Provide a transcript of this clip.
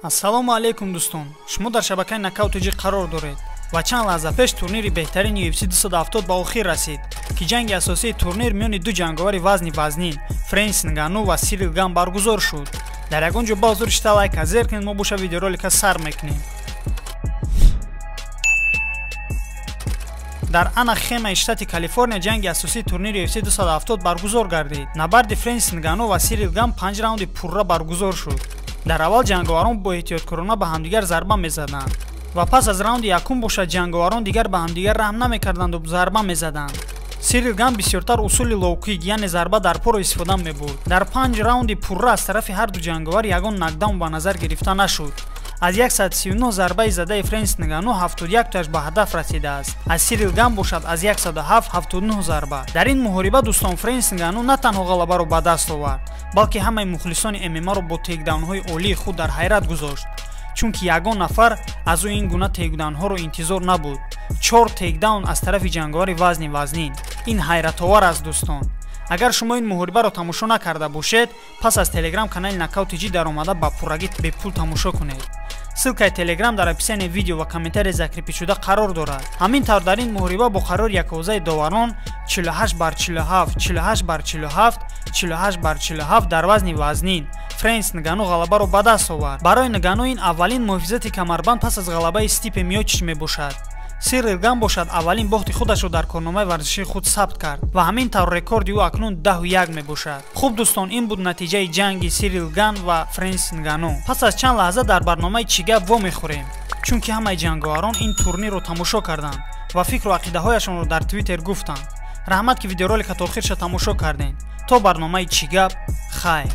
Ассалому алайкум дӯстон. Шумо дар шабакаи Нокаут ТЖ қарор доред ва чанд лаҳза пеш турнири беҳтарини UFC 270 ба охир расид, ки ҷанги асосии турнир миёни ду ҷанговари вазни вазнин Фрэнсис Нгану ва Сирил Ган баргузор шуд. Дар ягон ҷо ба ҳузур шита лайка зер кунед, мо боша видеоролика сар мекунем. Дар ана хемаи штати Калифорния ҷанги асосии турнири UFC 270 баргузор гардид. Набарди Фрэнсис Нгану ва Сирил Ган 5 раунди пурра баргузор шуд. Дар аввал ҷанговарон бо эҳтиёткорона ба ҳамдигар зарба мезаданд ва пас аз раунди якум бошад ҷанговарон дигар ба ҳамдигар раҳм намекарданду зарба мезаданд. Сирил Ган бисёртар усули лоукик, яъне зарба дар поро истифода мебурд. Дар 5 раунди пурра аз тарафи ҳарду ҷанговар ягон нокдаун ба назар гирифта нашуд. Аз 139 зарбаи задаи Фрэнсис Нгану 71 тояш ба ҳадаф расидааст. Аз Сирил Ган бошад аз 107 79 зарба. Дар ин муҳориба дӯстон Фрэнсис Нгану на танҳо ғалабаро ба даст овард, балки ҳамаи мухлисони ММА-ро бо тейкдаунҳои олии худ дар ҳайрат гузошт, чунки ягон нафар аз ӯ ин гуна тейкдаунҳоро интизор набуд. 4 тейкдаун аз тарафи ҷанговари вазни вазнин. Ин ҳайратовар аст дӯстон. Агар шумо ин муҳорибаро тамошо накарда бошед, пас аз телеграм канали Нокаут ТЖ даромада ба пуррагӣ бепул тамошо кунед. Ссылкаи телеграм дар описании видео ва комментарии закрепить шуда қарор дорад. Ҳамин тавр дар ин муҳориба бо қарори яковозаи доварон 48 бар 47, 48 бар 47, 48 бар 47 дар вазни вазнин Фрэнсис Нгану ғалабаро ба даст овард. Барои Нгану ин аввалин муҳофизати камарбанд пас аз ғалабаи Стипе Миочич мебошад. Сирил Ган бошад аввалин бохти худашро дар корномаи варзишии худ сабт кард ва ҳамин тавр рекорди ӯ акнун 10-1 мебошад. Хуб дӯстон, ин буд натиҷаи ҷанги Сирил Ган ва Фрэнсис Нгану. Пас аз чанд лаҳза дар барномаи чӣ гап вомехӯрем, чунки ҳамаи ҷанговарон ин турнирро тамошо карданд ва фикру ақидаҳояшонро дар Твиттер гуфтанд. Раҳмат, ки видеоролика то охирша тамошо кардем. То барномаи чӣ гап, хайр.